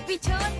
Piceun.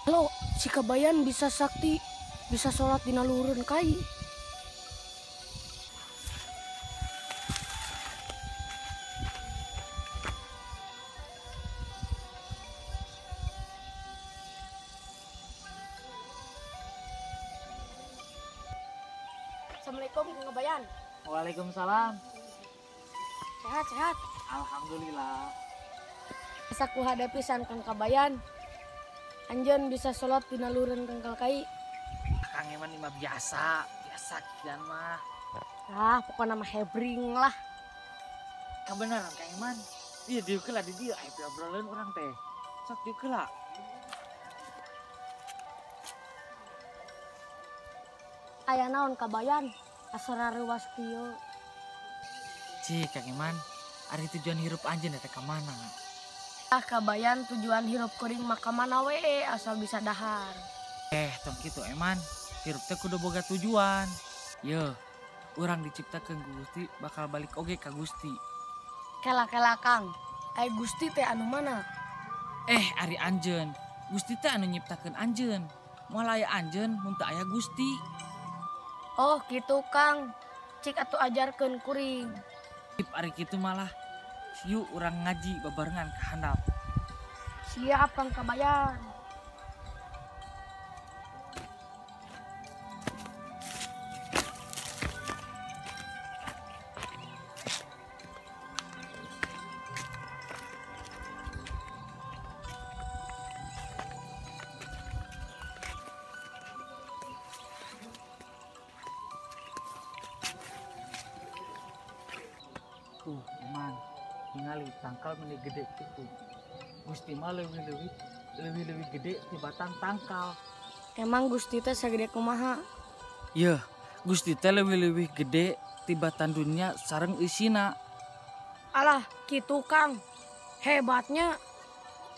Halo, si Kabayan bisa sakti, bisa sholat dina luhureun kai. Assalamualaikum, Kang Kabayan. Waalaikumsalam. Sehat, sehat. Alhamdulillah. Asa ku hadapi san Kang Kabayan. Anjeun bisa sholat dina luhureun tangkal kai. Kang Eman mah biasa, biasa kian mah. Ah, pokoknya mah hebring lah. Kebenaran Kang Eman. Iya dieu keula di dieu aya obrolan urang teh. Sok dieu keula. Aya naon Kabayan? Asa rareuwas kieu. Cih, Kang Eman, ari tujuan hirup anjeun teh ka mana? Ah, Kabayan tujuan hirup kuring mah ka mana we asal bisa dahar. Tong kitu Eman, hirup teh kudu boga tujuan. Yeuh, urang diciptakeun ku Gusti bakal balik oge ka Gusti. Kela-kela Kang, ai Gusti teh anu mana? Ari anjeun, Gusti teh anu nyiptakeun anjeun. Moal aya anjeun mun teu aya Gusti. Oh, kitu Kang. Cik atuh ajarkeun kuring. Sip, ari kitu malah. Yuk urang ngaji babarengan ka handap. Siap Kang Kabayan. Tuh, Eman. Ningali tangkal meni gede gitu. Gusti mah leuwih gede tibatan tangkal. Emang Gusti teh sagede kumaha? Yeuh, Gusti teh leuwih-leuwih gede tibatan dunia sareng eusina. Alah, kitu Kang. Hebatnya.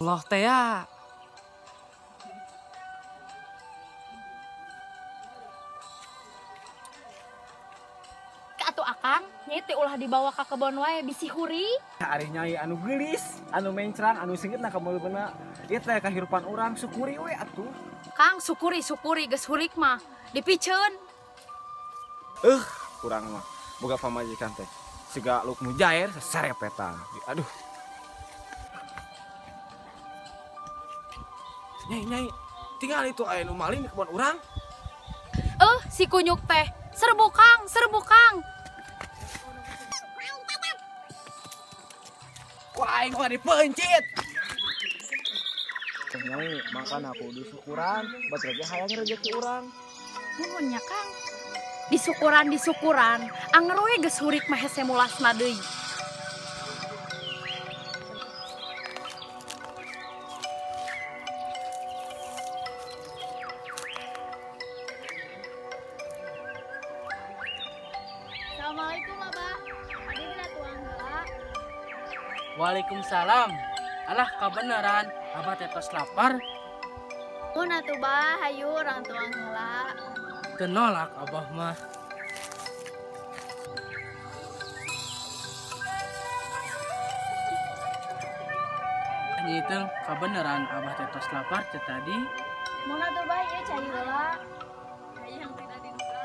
Allah teh ya. Akang, nyai teh ulah dibawa ka kebon wae bisi huri. Ari nyai anu geulis, anu mencrang, anu seungit na kameulbeuna. Ieu teh kahirupan urang, syukuri we atuh. Kang, syukuri syukuri geus hurik mah. Dipiceun. Kurang mah boga pamajikan teh. Siga luk mujair sasarepetan. Aduh. Nyai, nyai, tinggal itu aya nu maling di kebon urang. Si kunyuk teh. Serbu Kang, serbu Kang. Wah, aing mah dipencit. Nyai, makan aku disyukuran, batur ge hayang rezeki urang. Nuhun nya Kang. Disukuran disukuran, anger we geus hurik mah hese mulasna deui. Assalamualaikum Abah. Adi dina tuang heula. Waalaikumsalam. Alah kabeneran, Abah teh tos lapar. Mun atuh Bah, hayu urang tuang heula. Teu nolak Abah mah. Nyi teh kabeneran Abah teh tos lapar teh tadi. Mun atuh Bah, ieu cai heula. Hayang tidak diduga.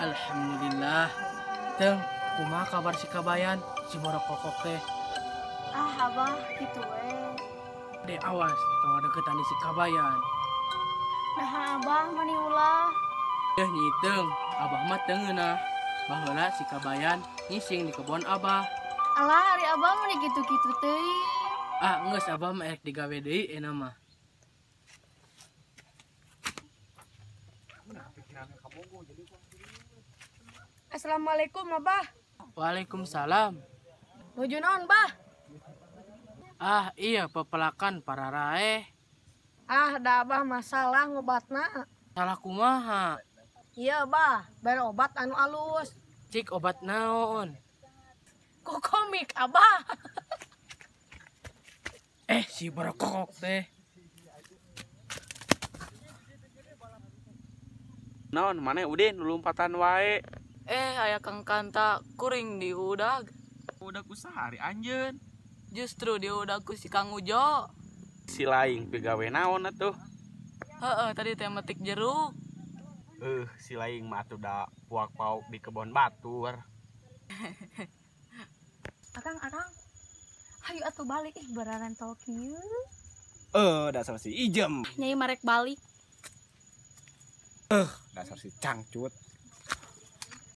Alhamdulillah. Teng, kumaha kabar si Kabayan, si borokokok teh? Ah, Abah, kitu we. Deh awas, tong deketan si Kabayan. Nah, Abah mani ulah. Deh nyi Teng, Abah mah teu ngeunah. Baheula si Kabayan ngising di kebon Abah. Alah, ari Abah mani kitu-kitu teuing. Ah, geus Abah mah erek digawe deui euna mah. Assalamualaikum Abah. Waalaikumsalam. Nuju naon, Bah? Ah, iya pepelakan para raeh. Ah, da Abah masalah ngobatna. Salah kumaha? Iya, Bah, bere obat anu alus. Cik obat naon? Kokomik, Abah. Si berokok teh. Naon maneh Udin lompatan wae. Aya Kang Kanta kuring diudag. Udag usaha ari anjeun. Justru diudag ku si Kang Ujo. Si laing pigawe naon atuh? Heeh, tadi teh metik jeruk. Si laing mah atuh da puak-pauk di kebon batur. Akang, akang. Hayu atuh balik ih bararantol kieu. Dasar si Ijem. Nyai marek balik. Dasar si cangcut.